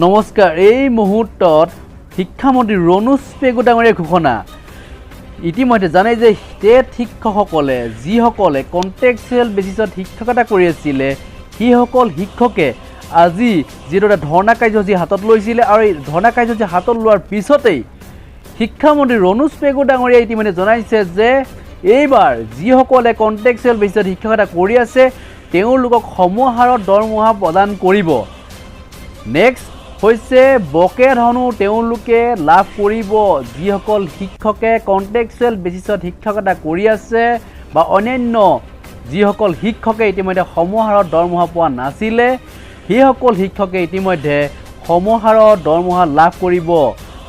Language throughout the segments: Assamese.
নমস্কাৰ। এই মুহূৰ্তত শিক্ষামন্ত্ৰী ৰণোজ পেগু ডাঙৰীয়াৰ ঘোষণা। ইতিমধ্যে জানে যে টেট শিক্ষকসকলে, যিসকলে কণ্ট্ৰেকচুৱেল বেচিছত শিক্ষকতা কৰি আছিলে, সেইসকল শিক্ষকে আজি যিটো এটা ধৰ্ণা কাৰ্যসূচী হাতত লৈছিলে আৰু এই ধৰ্ণা কাৰ্যসূচী হাতত লোৱাৰ পিছতেই শিক্ষামন্ত্ৰী ৰণোজ পেগু ডাঙৰীয়াই ইতিমধ্যে জনাইছে যে এইবাৰ যিসকলে কণ্ট্ৰেকচুৱেল বেচিছত শিক্ষকতা কৰি আছে, তেওঁলোকক সমহাৰত দৰমহা প্ৰদান কৰিব। নেক্সট হৈছে বকেয়া ধনো তেওঁলোকে লাভ কৰিব। যিসকল শিক্ষকে কণ্ট্ৰেকচুৱেল বেচিছত শিক্ষকতা কৰি আছে বা অন্যান্য যিসকল শিক্ষকে ইতিমধ্যে সমহাৰত দৰমহা পোৱা নাছিলে, সেইসকল শিক্ষকে ইতিমধ্যে সমহাৰত দৰমহা লাভ কৰিব।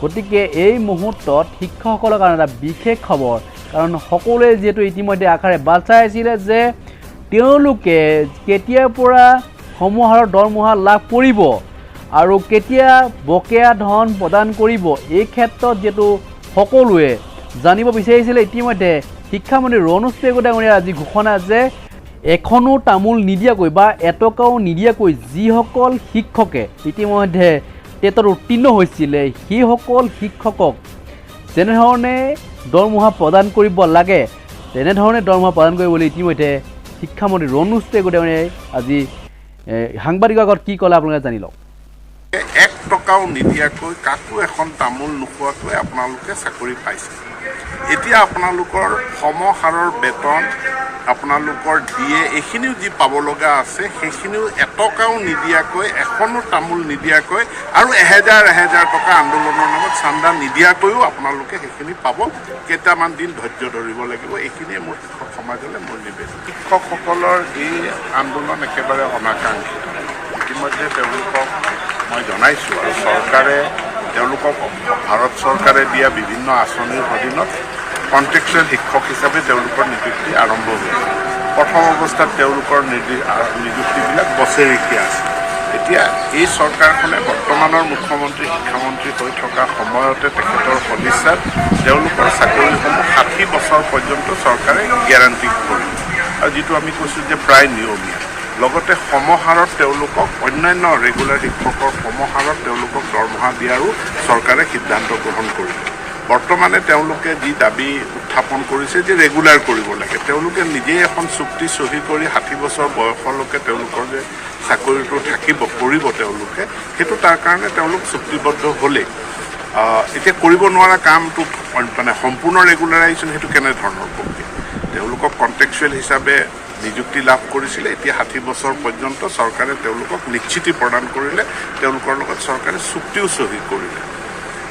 গতিকে এই মুহূৰ্তত শিক্ষকসকলৰ কাৰণে এটা বিশেষ খবৰ, কাৰণ সকলোৱে যিহেতু ইতিমধ্যে আশাৰে বাট চাই আছিলে যে তেওঁলোকে কেতিয়াৰ পৰা সমহাৰৰ দৰমহা লাভ কৰিব আৰু কেতিয়া বকেয়া ধন প্ৰদান কৰিব, এই ক্ষেত্ৰত যিহেতু সকলোৱে জানিব বিচাৰিছিলে, ইতিমধ্যে শিক্ষামন্ত্ৰী ৰণোজ পেগু ডাঙৰীয়াৰ আজি ঘোষণা যে এখনো তামোল নিদিয়াকৈ বা এটকাও নিদিয়াকৈ যিসকল শিক্ষকে ইতিমধ্যে টেটত উত্তীৰ্ণ হৈছিলে, সেইসকল শিক্ষকক যেনেধৰণে দৰমহা প্ৰদান কৰিব লাগে, তেনেধৰণে দৰমহা প্ৰদান কৰিব বুলি ইতিমধ্যে শিক্ষামন্ত্ৰী ৰণোজ পেগু ডাঙৰীয়াই আজি সাংবাদিকৰ আগত কি ক'লে, আপোনালোকে জানি লওক। এক টকাও নিদিয়াকৈ, কাকো এখন তামোল নোখোৱাকৈ আপোনালোকে চাকৰি পাইছে। এতিয়া আপোনালোকৰ সমহাৰৰ বেতন, আপোনালোকৰ দিয়ে, এইখিনিও যি পাব লগা আছে, সেইখিনিও এটকাও নিদিয়াকৈ, এখনো তামোল নিদিয়াকৈ আৰু এহেজাৰ এহেজাৰ টকা আন্দোলনৰ নামত চান্দা নিদিয়াকৈও আপোনালোকে সেইখিনি পাব। কেইটামান দিন ধৈৰ্য ধৰিব লাগিব। এইখিনিয়ে মোৰ শিক্ষক সমাজলৈ মোৰ নিবেদন। শিক্ষকসকলৰ এই আন্দোলন একেবাৰে অনাকাংক্ষিত। ইতিমধ্যে তেওঁলোকক মই জনাইছোঁ আৰু চৰকাৰে তেওঁলোকক ভাৰত চৰকাৰে দিয়া বিভিন্ন আঁচনিৰ অধীনত কণ্ট্ৰেকচুৱেল শিক্ষক হিচাপে তেওঁলোকৰ নিযুক্তি আৰম্ভ হৈছে। প্ৰথম অৱস্থাত তেওঁলোকৰ নিযুক্তিবিলাক বছেৰেকীয়া আছিল। এতিয়া এই চৰকাৰখনে বৰ্তমানৰ মুখ্যমন্ত্ৰী শিক্ষামন্ত্ৰী হৈ থকা সময়তে তেখেতৰ সদিচ্ছাত তেওঁলোকৰ চাকৰিসমূহ 60 বছৰ পৰ্যন্ত চৰকাৰে গেৰাণ্টি কৰিব আৰু যিটো আমি কৈছোঁ যে প্ৰায় নিয়মীয়া, লগতে সমহাৰত তেওঁলোকক অন্যান্য ৰেগুলাৰ শিক্ষকৰ সমহাৰত তেওঁলোকক দৰমহা দিয়াৰো চৰকাৰে সিদ্ধান্ত গ্ৰহণ কৰিলে। বৰ্তমানে তেওঁলোকে যি দাবী উত্থাপন কৰিছে যে ৰেগুলাৰ কৰিব লাগে, তেওঁলোকে নিজেই এখন চুক্তি চহী কৰি 60 বছৰ বয়সলৈকে তেওঁলোকৰ যে চাকৰিটো থাকিব কৰিব তেওঁলোকে সেইটো তাৰ কাৰণে তেওঁলোক চুক্তিবদ্ধ হ'লেই এতিয়া কৰিব নোৱাৰা কামটো মানে সম্পূৰ্ণ ৰেগুলাৰাইজেশ্যন, সেইটো কেনেধৰণৰ প্ৰক্ৰিয়া? তেওঁলোকক কণ্ট্ৰেকচুৱেল হিচাপে নিযুক্তি লাভ কৰিছিলে। এতিয়া 60 বছৰ পৰ্যন্ত চৰকাৰে তেওঁলোকক নিশ্চিতি প্ৰদান কৰিলে, তেওঁলোকৰ লগত চৰকাৰে চুক্তিও চহী কৰিলে।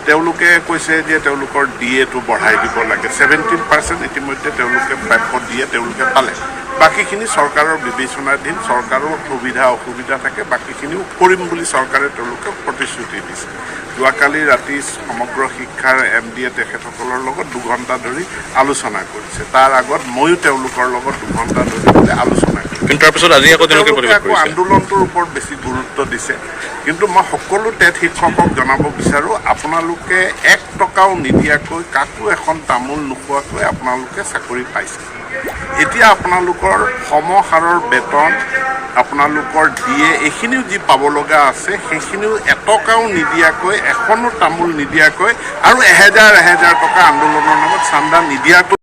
তেওঁলোকে কৈছে যে তেওঁলোকৰ ডি এটো বঢ়াই দিব লাগে। 17% ইতিমধ্যে তেওঁলোকে প্ৰাপ্য দিয়ে তেওঁলোকে পালে। বাকীখিনি চৰকাৰৰ বিবেচনাধীন, চৰকাৰৰ সুবিধা অসুবিধা থাকে, বাকীখিনিও কৰিম বুলি চৰকাৰে তেওঁলোকক প্ৰতিশ্ৰুতি দিছে। যোৱাকালি ৰাতি সমগ্ৰ শিক্ষাৰ এম ডিয়ে তেখেতসকলৰ লগত 2 ঘণ্টা ধৰি আলোচনা কৰিছে। তাৰ আগত ময়ো তেওঁলোকৰ লগত 2 ঘণ্টা ধৰি পেলাই আলোচনা কৰিছোঁ। কিন্তু তাৰপিছত আজি আকৌ তেওঁলোকে তেওঁলোকে প্ৰতিবাদ আকৌ কৰিছে। আন্দোলনটোৰ ওপৰত বেছি গুৰুত্ব দিছে। কিন্তু মই সকলো টেট শিক্ষকক জনাব বিচাৰোঁ, আপোনালোকে এক টকাও নিদিয়াকৈ, কাকো এখন তামোল নোখোৱাকৈ আপোনালোকে চাকৰি পাইছে। এতিয়া আপোনালোকৰ সমহাৰৰ বেতন, আপোনালোকৰ দিয়ে, এইখিনিও যি পাব লগা আছে, সেইখিনিও এটকাও নিদিয়াকৈ, এখনো তামোল নিদিয়াকৈ আৰু এহেজাৰ এহেজাৰ টকা আন্দোলনৰ নামত চান্দা নিদিয়াকৈ।